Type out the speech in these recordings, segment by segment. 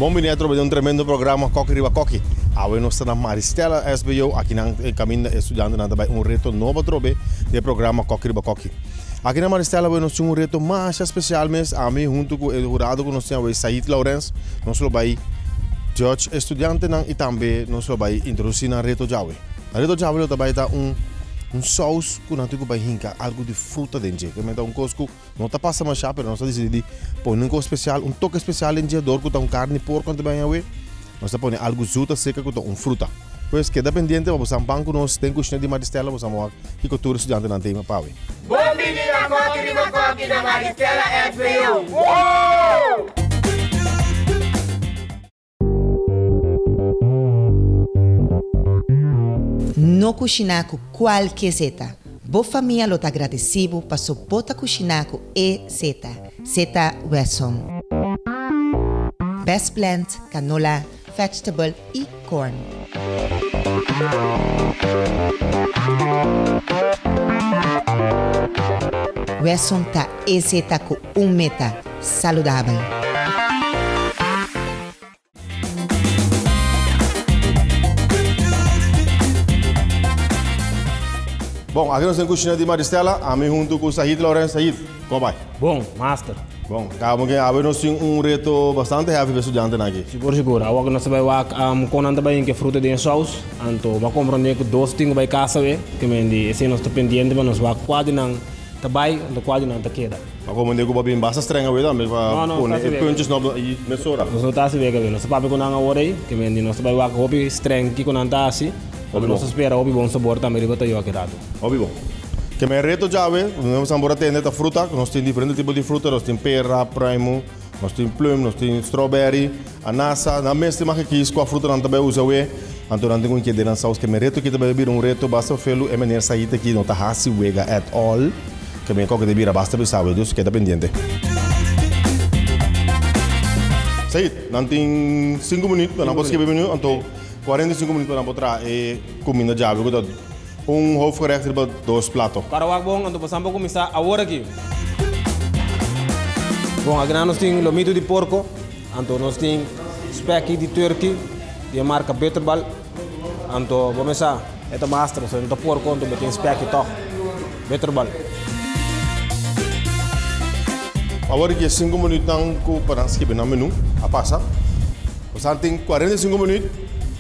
Bon bini atrobe den un tremendo programa Koki Riba Koki. Awe nos ta na Maristella SBO, akinan e kaminda e studiantenan ta bai un reto nobo atrobe den e programa Koki Riba Koki. Aki na Maristella awe nos tin un reto masha spesial mes, ami huntu ku e hurado ku nos tin awe Said Laurens, nos lo bai judge e studiantenan i tambe nos lo bai introdusí nan reto djawe. Nan reto djawe lo ta bai ta un un sous ku nan tin ku bai hinka algu di fruta den dje, ta un kos ku No ta pasa mashá, pero nos a disidí di pone un kos spesial, un toke spesial den dje, dor ku ta un karni porko nan ta baña awe, nos ta pone algu zut aseka ku ta un fruta. Pues keda pendiente pa bo sa ban ku nos den kushina di Maristella, bo sa wak kiko tur e studiantenan tin pa awe. Bon bini na Koki Riba Koki na Maristella SBO! Woo! No kushiná ku kualke zeta. Bo famia lo ta agradesí bo paso bo ta kushiná ku e zeta. Zeta Wesson. Best blend, canola, vegetable i corn. Wesson ta e zeta ku un meta, saludabel. Bon, aki nos den kushina di Maristella, ami huntu ku Sahid Lorenz. Sahid, kon bai? Bon, master. Bon, kaba ke awe nos tin un reto bastante heavy pa e studiantenan aki. Sigur, sigur. Awor ku nos ta bai wak kon nan ta bai hinka e fruta den e sous, anto bo a komprondé ku dos tin ku bai kasa awe, ke men di esei nos ta pendiente pa nos wak kua di nan ta bai anto kua di nan ta keda. Ma como di cu bo bin basta streng awe tambe pa pone e puntjes no y mesora. Nos no ta haci wega awe. Nos ta papia cu nan awor ey, ke men di nos ta bay wak hopi streng kico nan ta haci. Hopi bon. Nos ta spera hopi bon sabor tambe riba tayo aki rato. Hopi bon. Ke men reto djawe, nos a por a tende ta fruta, nos tin diferente tipo di fruta, nos tin pera, pruimu, nos tin plum, nos tin strawberry. Anasa, nan mester mag kies kua fruta nan ta bai usa awe, anto nan tin ku kede nan saus. Ke mi reto aki ta bai bira un reto basta felu, e meneer Said aki no ta hasi wega at all, ke mi koke ta bira basta bisa awe, dus keda pendiente. Said, nan tin sinku minuut pa nan por skibi menu, anto 45 minuut pa nan por traha e kuminda djawe ku ta un hoofdgerecht riba dos plato. Para wak bon, anto bosan por kuminsá awor aki. Bon, akinan nos tin lomito di porko. Anto nos tin speki di turkey di e marka Bitterbal. Anto bo mesa e ta master, so no ta porko anto bo tin speki tog. Bitterbal. Awor di 5 minuutnan ku pa nan skibi nan menu a pasa. Bosan tin 45 minuut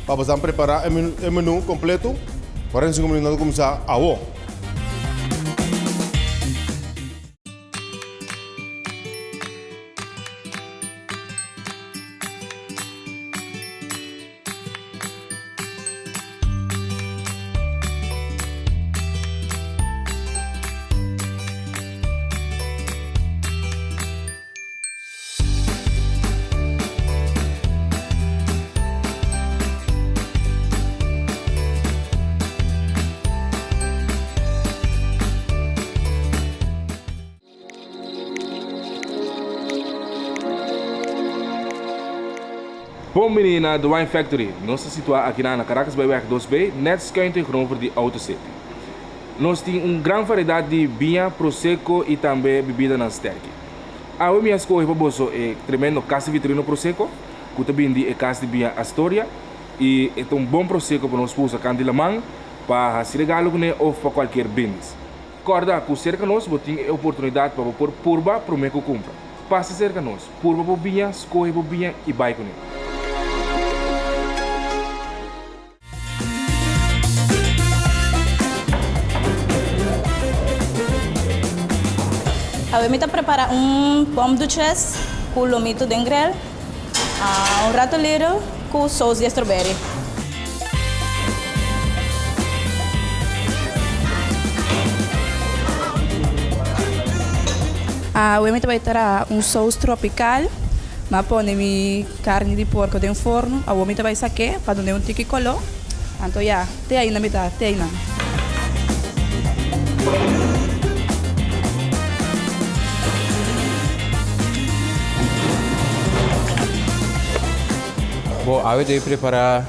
pa bosan prepara e menu kompleto. 45 minuut nan ta kuminsá awo. Bon bini na The Wine Factory. Nos ta situá akinan na Caracasbaaiweg dos B, nèt skuin tegenover di Auto City. Nos tin un gran variedat di biña, prosecco i tambe bibidanan sterki. Awe mi a skohe pa boso e tremendo Casa Vitorino Prosecco, ku ta bini di e kas di biña Astoria, i e ta un bon prosecco pa nos usa kant di laman, pa hasi regalo kuné òf pa kualkier bindis. Kòrda ku serka nos bo tin e oportunidat pa bo por purba promé ku kumpra. Pasa serka nos, purba bo biña, skohe bo biña i bai kuné. Awe mi ta prepara un pomme duchesse ku lomito den grel, un rato little ku sous di strawberry. Awe mi ta bai traha un sous tropical. Mi a pone mi carni di porco den forno. Awor mi ta bai sak'é pa dun'é un tiki color. Anto ya, te ainda mi ta, te einan. Bo awe debe prepara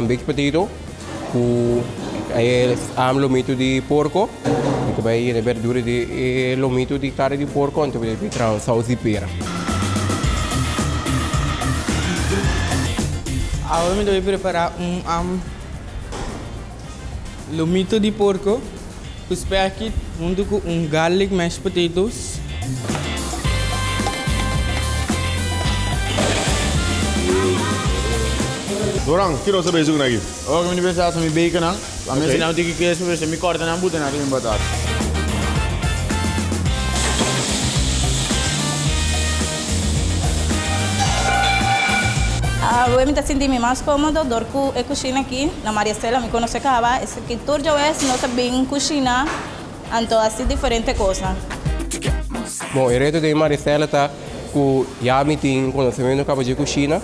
baked potato ku e lomitu di porko. Mi ta bai yena berdura di e lomitu di karni di porko anto mi ta bai traha un saus di pera. Awor mi ta bay prepara un am lomito di porco cu speki hunto cu un garlic mashed potatoes. Doran, ki nos ta bezig cu aki? Awor mi ta pensa hasa mi baconnan. Pa mi asina un tiki queso, pero si mi corta nan buta nan riba mi batata. Awe mi ta sinti mi mas komodo dor ku e kushina aki na Maria Stella mi konosé kaba esaki tur djawe si no ta bin kushina anto hasi diferente kosnan. Bon, e reto den Maria Stella ta ku ya mi tin konosementu kaba dje kushina,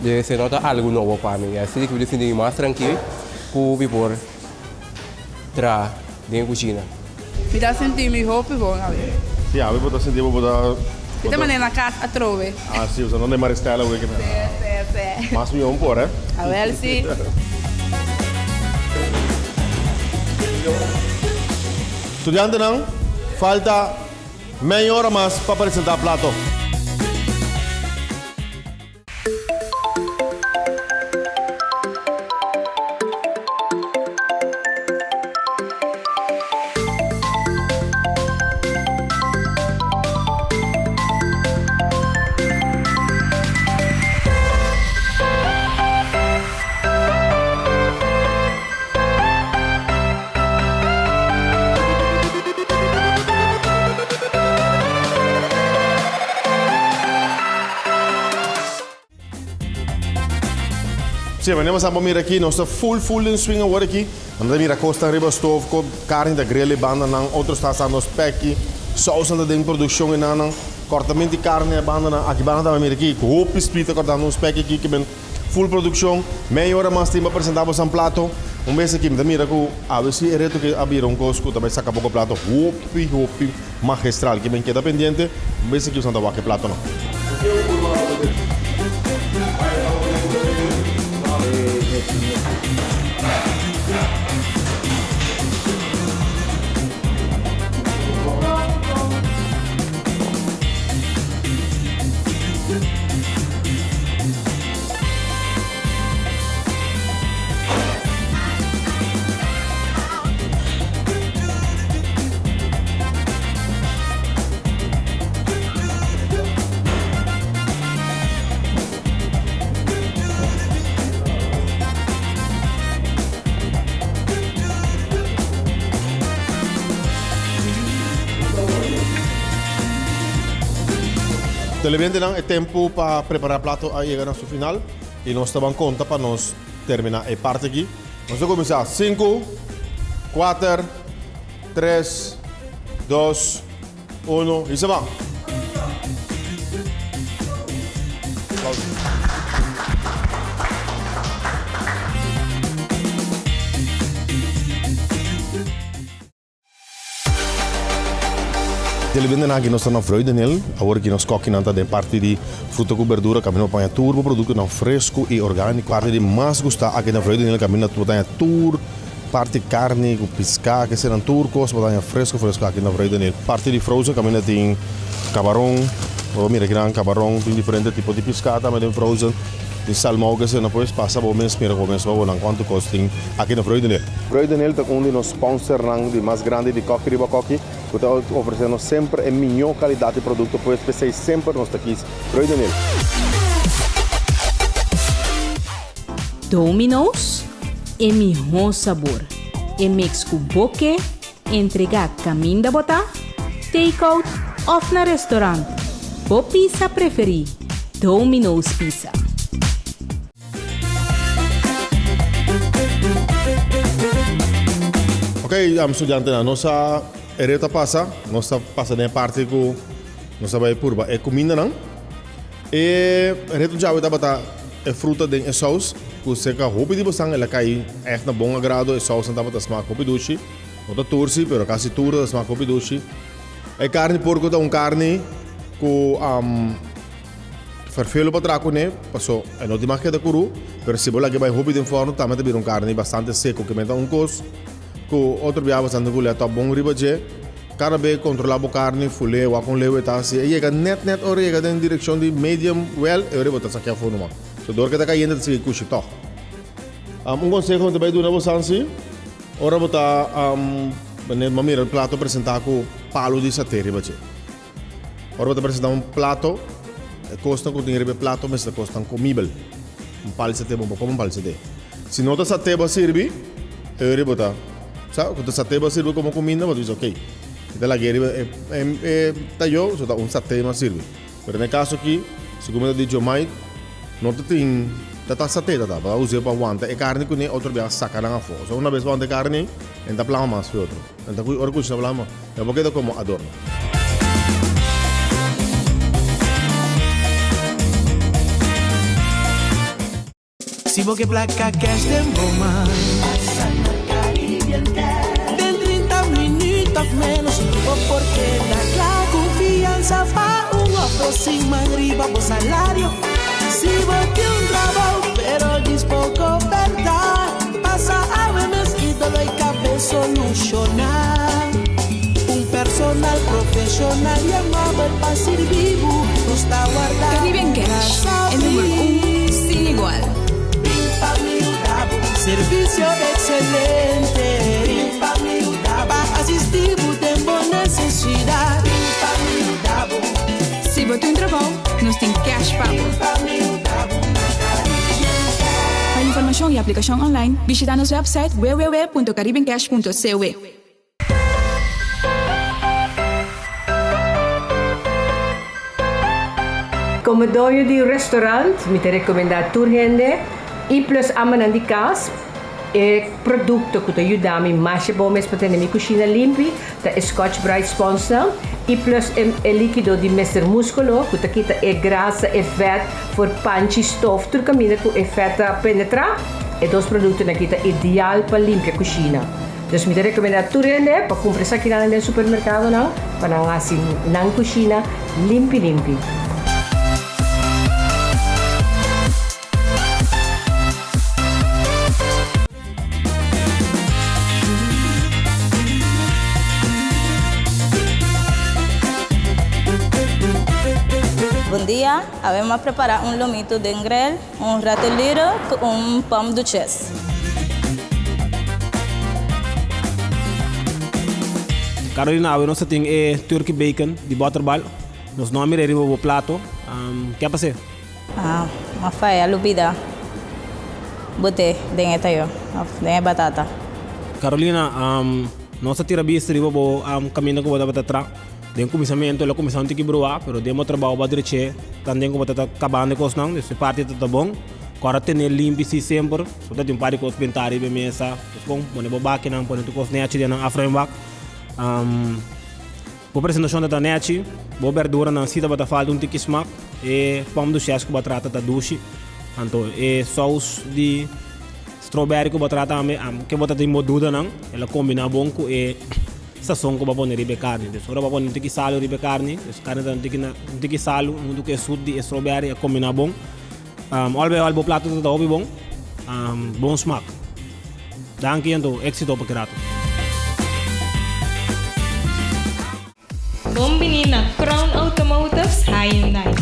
dje esei no ta algu nobo pa mi. Asina ku mi ta sinti mi mas trankil ku mi por traha den e kushina. Mi ta sinti mi hopi bon awe. Si, awe bo ta sinti bo bo ta. Mi ta manera na kas atrobe. Ah si, bo ta na Maristella awe ke. Si, si, si. Mas mihó un por, eh? Awel si. Studiantenan, falta mei ora mas pa presentá plato. Sí, manera bo sa bo mira aki, nos ta full full den swing awor aki. Nan ta mira kosnan riba stoof, ko karni ta grill e bandanan, otro sta asando speki, sousnan ta den produkshon e nannan, kòrtament di karni e bandanan. Aki banda ta mira aki, ku hopi speed ta kòrtando un speki aki ke ben full produkshon. Mei ora mas tin pa presentá bo san plato. Un bes aki mi ta mira ku awe si e reto ke a bira un kos ku ta bai saka poko plato hopi hopi Magistral ki men keda pendiente un bes aki usan ta wak e platonan. Televidentenan, e tempu pa prepara plato a yega na su final y nos ta ban conta pa nos termina e parti aki. Nos ta kuminsá. Sinku, kuater, tres, dos, uno i se ban! Telebendenan aki nos ta na Vreugdenhil. Awor aki nos kokinan ta den parti di fruta ku berdura kaminda bo paña tur bo produktonan fresku i orgániko. Parti di mas gustá aki na Vreugdenhil kaminda bo taña tur parti karni ku piská kesenan tur kos bo taña fresku fresku aki na Vreugdenhil. Parti di frozen kaminda tin kabaron, bo por mira akinan kabaron tin diferente tipo di piská tambe den frozen. Tin salmou kesenan pues pasa bo mes mira ku bo mes wowonan kuantu kos tin aki na Vreugdenhil. Vreugdenhil ta un di nos sponsornan di mas grandi di Koki Riba Koki ku ta ofresé nos semper e mihó kalidat di produkto, pues p'esei semper nos ta kis Vreugdenhil. Domino's, e mihó sabor. E mix ku bo ke, entregá kaminda bo ta, take-out òf na restorant. Bo pizza preferí, Domino's Pizza. Ok, studiantenan, nos a e reto a pasa, nos ta pasa den e parti ku nos ta bai purba e kumindanan. E reto djawe tabata e fruta den e sous, ku serka hopi di bosan el a kai ègt na bon agrado, e sousnan tabata smak hopi dushi, no ta tur si, pero kasi tur ta smak hopi dushi. E karni porko ta un karni ku Ferfelo pa traha kuné, paso e no tin mas keda kuru, pero si bo laga bai hopi den fòrnu tambe ta bira un karni bastante seko, ke menta un kos ku otro biaha bastante ku lètòp bon riba dje. Kada be kontrolá bo karni, ful'é, wak kon leu e ta. Si e yega nèt nèt ora e yega den direkshon di medium well, e ora bo ta sakia afó numa. So dor ku e ta kayente ta sigui kushi tòg. Un konseho mi ta bai duna bosan si, ora bo ta wanneer bo mira un plato presentá ku palu di saté riba dje. Ora bo ta presentá un plato, e kosnan ku tin riba e plato mester ta kosnan komibel. Un palu di saté bo no por kome un palu di saté. Si no ta saté bo a sirbi, e ora bo ta sa ku ta saté bo a sirbi komo kuminda bo ta bisa okey. Mi ta lag'é riba e tayó, so ta un saté mi a sirbi. Pero den e kaso aki, segun mi ta di Jomai, no ta tin ta ta saté ta ta, bo ta us'é pa wanta e karni kuné otro bia saka nan afó. So una bes bo wanta e karni, e no ta plama mas fi otro. E no ta ora kushina plama, e por keda komo adorno. Si bo ke plaka cash den bo man. Pasa na Caribbean Cash. Den 30 minuut of menos bo por keda kla ku fiansa pa un of dos siman riba bo salario. Si bo tin un trabou pero djis poko bèrda, pasa awe mes i dolo i kabes solushoná. Un personal profeshonal i amabel pa sirbi bo, nos ta warda Caribbean un Cash, e number un sin igual. Bin pa mi yuda bo, servisio ekselente. Bin pa mi yuda bo, pa asisti bo den bo nesesidat. Bin pa mi yuda bo. Si bo tin un trabou, nos tin cash pa bo. Bin pa mi yuda bo na Caribbean Cash. Pa informashon i aplikashon online, bishita nos website www.caribbeancash.cw. Komo doño di un restaurant mi ta rekomendá tur hende i plus amanan di kas e produkto ku ta yuda mi masha bon mes pa tene mi kushina limpi ta e Scotch Brite sponsnan i plus e e likido di Mister Musculo ku ta kita e grasa e vèt for panchi stof tur kaminda ku e vèt ta penetrá e dos produktonan aki ta ideal pa limpia kushina. Dus mi ta rekomendá tur hende pa kumpra esakinan den supermerkadonan pa nan hasi nan kushina limpi limpi. Bon dia, awe mi a prepara un lomito den grel, un rattoliro cu un pomme duchesse. Carolina awe nos ta tin e turkey bacon di butterball. Nos no a mira riba bo plato. Ke a pas'é? Ah, m'a faya lubida bote den e tayo of den e batata. Carolina, nos ta tira bista riba bo caminda cu bo tabata tra. Den cuminsamentu el a cuminsa un tiki brua, pero den bo trabao bo a dreché tanten cu bo ta cabando e cosnan, dus e parti ta ta bon. Cu ora tene limpi si semper, so ta tin un par di cos benta riba e mesa, dus bon, pone bo bakinan, pone tur cos nechi den nan afruimbak. Bo presentacion ta ta nechi, bo berduranan si tabata falta un tiki smak, e pomme duchesse cu bo a trata ta dushi, anto e saus di strawberry cu bo a trata tambe, ke bo ta tin bo dudanan, el a combina bon cu e sazon ku bo a pone riba e karni. Dus ora bo a pone un tiki salu riba e karni, dus karni ta un tiki na un tiki salu huntu ku e sut di e strawberry a kombiná bon. Al bij al bo plato ta hopi bon. Bon smak. Danki anto éksito pa ki rato. Bon bini na Crown Automotives Hyundai.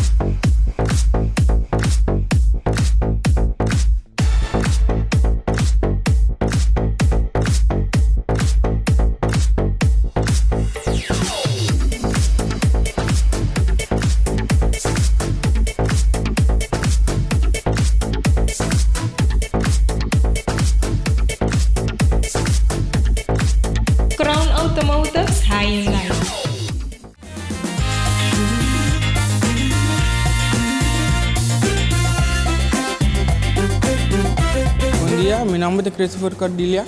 Crown Automotives Hyundai. Bon dia, mi nomber ta Christopher Cordilia.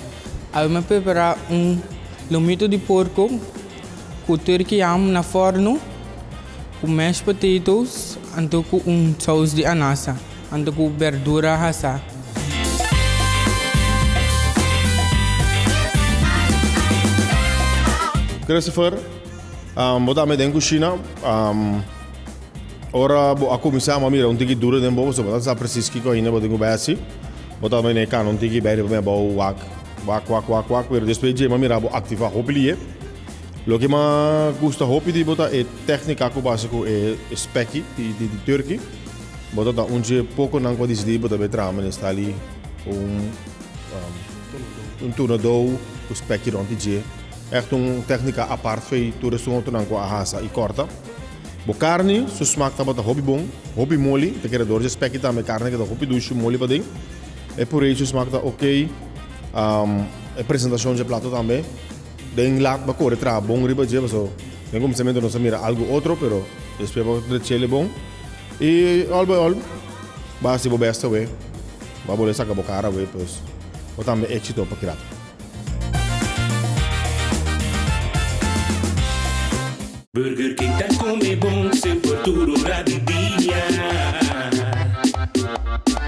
Awe mi a prepara un lomito di porco cu turkey ham na forno cu mashed potatoes anto cu un saus di anasa anto cu berdura hasa. Christopher, Bo ta mete den kushina, ora bo a kuminsá bo a mira un tiki duro den bo pasobra bo ta sa presis kiko ainda bo tin ku bai hasi. Bo ta mene kana un tiki bai riba mi abou wak, wak, wak, wak, wak, pero despues dje bo a mira bo aktivá hopi lihe. Loke mi a gusta hopi di bo ta e téknika ku bo hasi ku e spèki di turkey. Bo ta ta un dje poconan cu a dicidi bo ta bay traha manera sta li un un tournedos cu speki rond di dje. Echt un tecnica apart fey tur esun otronan cu a hasa y corta. Bo carni su smaak tabata hopi bon, hopi moli, ta kere door dje speki tambe carni keda hopi dushi moli paden. E puree su smaak ta ok. E presentacion dje plato tambe. Den laat bo a kore traha bon riba dje paso den kuminsamentu nos a mira algu otro pero despues bo a drech'el bon i ol by ol bo a hasi bo best awe bo a bolbe saka bo kara awe pues bo tambe éxito pa kirato. Burger King ta come bon semper tur ora di dia.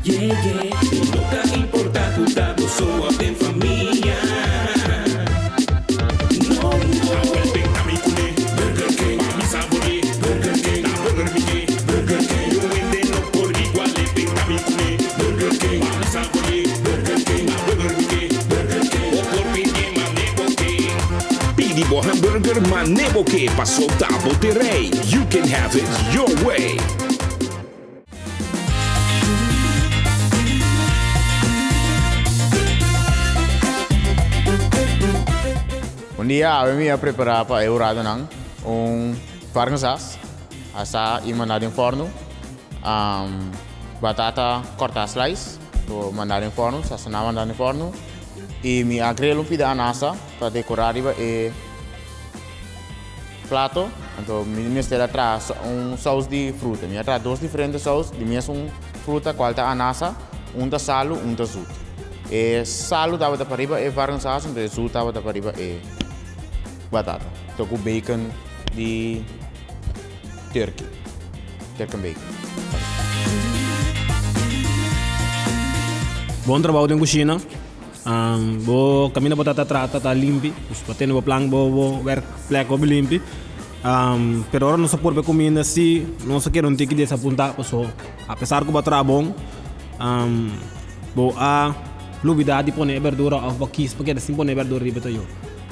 Yeah, yeah. No ta importa cu ta bo so of den famia. No, no. Awel ben ami cune Burger King. Pa mi sabore Burger King. Ta burger mi ke Burger King. Niun hende no por iguale. Ben ami cune Burger King. Pa mi sabore Burger King. Ta burger mi ke Burger King. Bo por pidi mane bo ke. Pidi bo hamburger mane bo ke paso ta bo te rey. You can have it your way. Un dia awe mi a prepara pa e huradonan un varkensas asá i manda den fòrnu. Batata kòrtá slice to manda den fòrnu, sasoná manda den fòrnu. I mi a grel un pida anasa pa dekorá riba e Plato, anto mi mester a traha un saus di fruta. Mi a traha dos diferente saus di mesun fruta cual ta anasa, un ta salu, un ta zoet. E salu tabata pariba e varkensas, anto e zoet tabata pariba e batata. Anto cu bacon di turkey, turkey bacon. Bon trabou den cushina. Bo kaminda bo ta ta trata ta limpi, dus bo tene bo plan bo bo werkplek hopi limpi. Pero ora nos a purba e kuminda si nos a keda un tiki desapuntá paso apesar ku bo a traha bon bo a lubidá di pone e berdura òf bo a kis pa keda sin pone e berdura riba ta yo.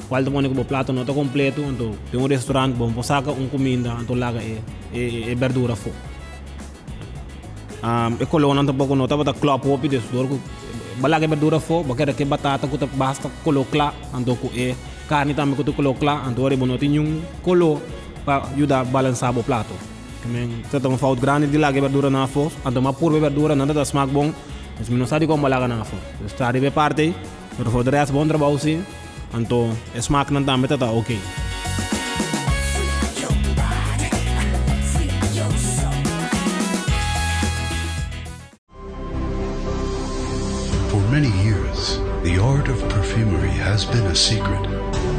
Kual ta pone ku bo plato no ta kompleto anto den un restaurant bo no por saka un kuminda anto laga e e berdura afó. E kolónan tampoko no tabata klòp hopi, dus dor ku bo a laga e berdura afó, bo a keda ku e batata ku ta basta koló kla, anto ku e karni tambe ku ta koló kla, anto ora bo no tin niun koló pa yuda balansá bo plato. Ta ta un fout grandi di laga e berduranan afó, anto mi a purba e berdura, nan ta ta smak bon, dus mi no sa dikon bo a laga nan afó. Dus ta riba e parti ei, pero for de rèst bon trabou si, anto e smaknan tambe ta ta oké. For many years, the art of perfumery has been a secret.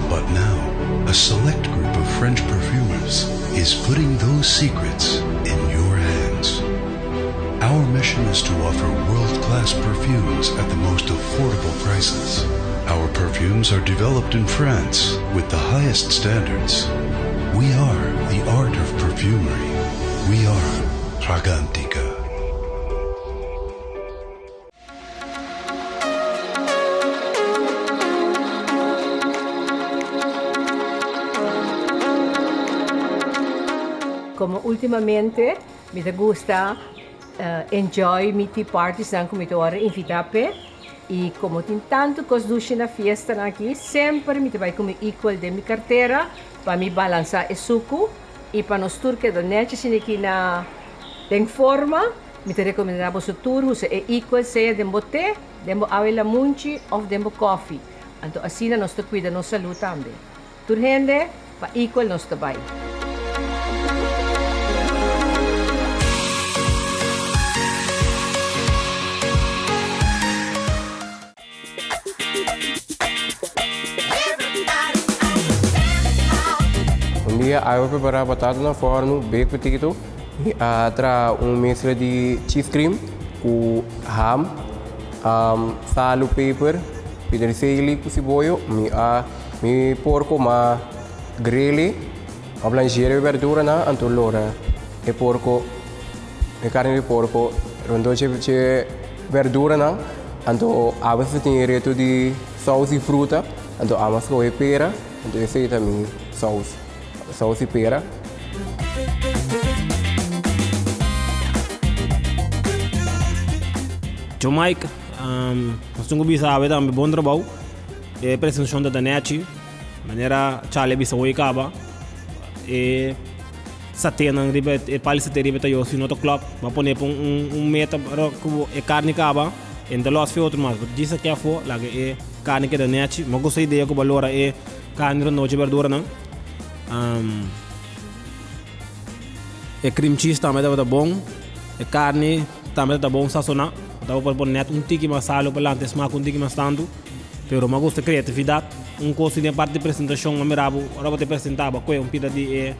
But now, a select group of French perfumers is putting those secrets in your hands. Our mission is to offer world-class perfumes at the most affordable prices. Our perfumes are developed in France with the highest standards. We are the art of perfumery. We are Fragantica. Como ultimamente mi ta gusta enjoy mi tea parties nan cu mi ta worde invita p'e y como tin tanto cos dushi na fiestanan aki semper mi ta bay cu mi equal den mi cartera pa mi balansa e sucu y pa nos tur keda nechi asina aki na den forma. Mi ta rekomendá boso tur usa e equal sea den bo te, den bo awe lamunchi òf den bo kòfi. Anto asina nos ta kuida nos salú tambe. Tur hende, pa equal nos ta bai. Un dia a prepará batata na fòrnu, baked potato, i a traha un mezcla di cheese cream ku ham, salu, peper, peterseli ku siboyo. Mi a mi porko m'a grele, a blanchea e berduranan, anto lora e porko. E carni di porco rondó dje verduranan, anto aves ta tin e reto di saus di fruta, anto amo scoge pera, anto esey ta mi saus, saus di pera. Joe Mike, nos tin ku bisa awe tambe bon trabou. E presentashon ta ta nechi. Manera Charlie a bisa hoy kaba, e saténan riba e pal di saté riba e tayó si no ta klòp, bo a pone pa un meta ora ku e karni kaba, e no ta lòs fe otro mas. Bo ta djis sak'é afó, laga e karni keda nechi. Mi a gusta e idea ku bo a lora e karni rondó dje berduranan. E cream cheese tambe tabata bon. E karni tambe tabata bon sasoná. Bo tabata por pone nèt un tiki mas salu pa lanta e smak un tiki mas tantu. Pero mi a gusta kreatividat. Un kos den parti di presentashon a mira bo ora bo ta presentá bo a kohe un pida di e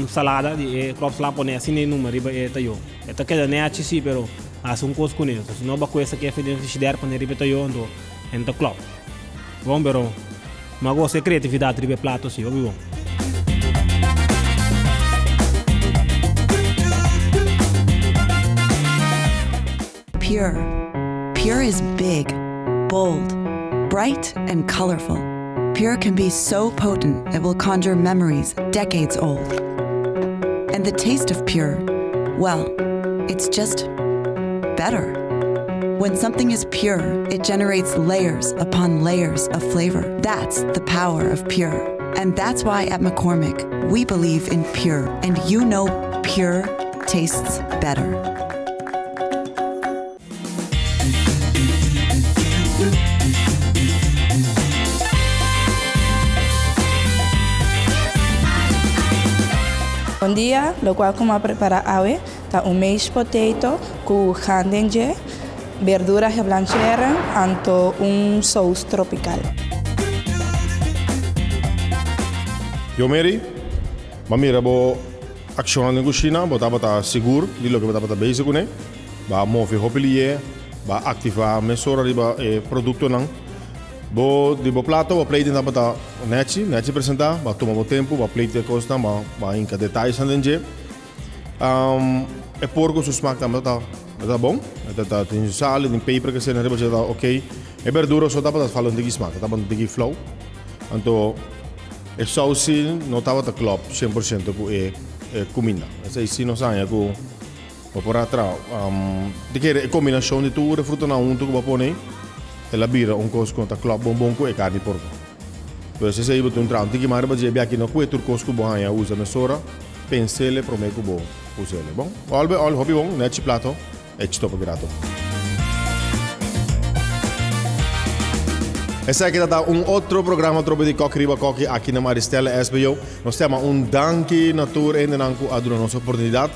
salada di e kròp sla pone asina e numa riba e tayó. E ta keda nèchi si pero hasi un kos kuné. Si no bo a kohe esaki afe den frishider pone riba e tayó anto e no ta klòp. Bon pero mi a gosa e kreatividat riba e plato si, hopi bon. Pure. Pure is big, bold, bright, and colorful. Pure can be so potent it will conjure memories decades old. And the taste of pure, well, it's just better. When something is pure, it generates layers upon layers of flavor. That's the power of pure. And that's why at McCormick, we believe in pure. And you know pure tastes better. Bon dia, locual cu mi a prepara awe ta un mashed potato cu gan den dje, berdura geblanchera anto un saus tropical. Yo Mary, m'a mira bo Akshonnan den kushina, bo tabata sigur di loke bo tabata bezig kuné. Bo a move hopi lié, bo a aktivá mesora riba e produktonan. Bo di bo plato, bo plating tabata nèchi, nèchi presentá. Bo a tuma bo tempu, bo a plate e kosnan, bo a hinka detayesnan den dje. E porko su smak tambe tabata bon. E tabata tin su sal, e tin peper ke sena riba dje, tabata oké. E berdura so tabata falta un tiki smak, e tabata un tiki flou. Anto. E sous si no tabata klop 100% ku e kuminda. Esei si nos haña ku bo por a traha. Di kere e kombinashon di tur e frutanan huntu ku bo a pone ei, el a bira un kos ku no ta klop bon bon ku e karni porko. Pues esei bo tin traha un tiki mas riba dje biaha ki no ku e tur kos ku bo haña usa mesora, pens'el promé ku bo us'el. Bon, òl be òl hopi bon, nechi plato. Éxito pa grato. Esaki ta ta un otro programa trobe di Koki Riba Koki aki na Maristella SBO. Nos ta yama un danki na tur hendenan ku a duna nos oportunidat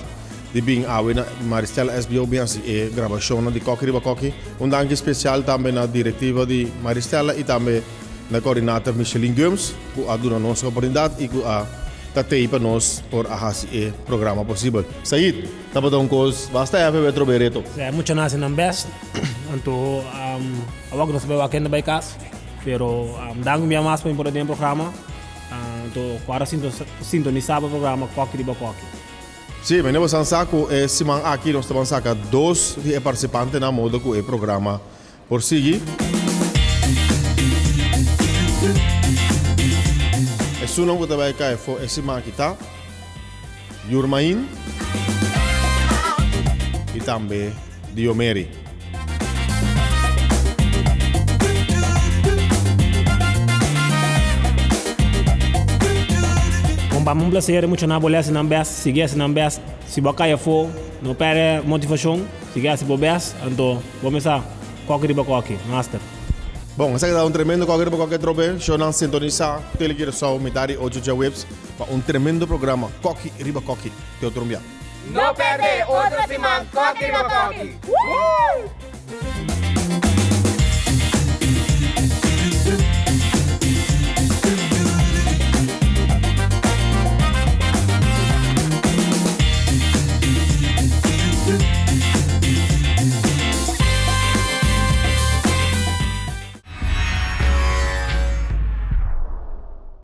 di bin awe na Maristella SBO bin hasi e grabashonnan di Koki Riba Koki. Un danki spesial tambe na direktiva di Maristella i tambe na koordinator Micheline Gumbs ku a duna nos oportunidat i ku a ta tei pa nos por a hasi e programa posibel. Said. Tabata un kos basta hefe wet trobe reto. E muchanan hasi nan best, anto awor ku nos ta bai wak hende bai kas, pero danki un bia mas pa mi por a den e programa, anto ku ora sintonisa bo programa Koki riba Koki. Sí, mene bo san sa ku e siman aki nos ta ban saka dos di e partisipantenan modo ku e programa por sigui. Esunnan ku ta bai kai for e siman aki ta Yurmain i tambe Diomeri. Bon pa mi un placer mucha nan bo lesa nan best sigui hasi nan best si bo a kai afo no perde motivacion sigui hasi bo best anto bo mesa koki riba koki master. Bon, esaki ta un tremendo koki riba koki atrobe. Shownan sintonisa Tele Curaçao mitar di ocho djaweps pa un tremendo programa Koki riba Koki. Te otro un bia. No perde otro siman Koki riba Koki! Woo!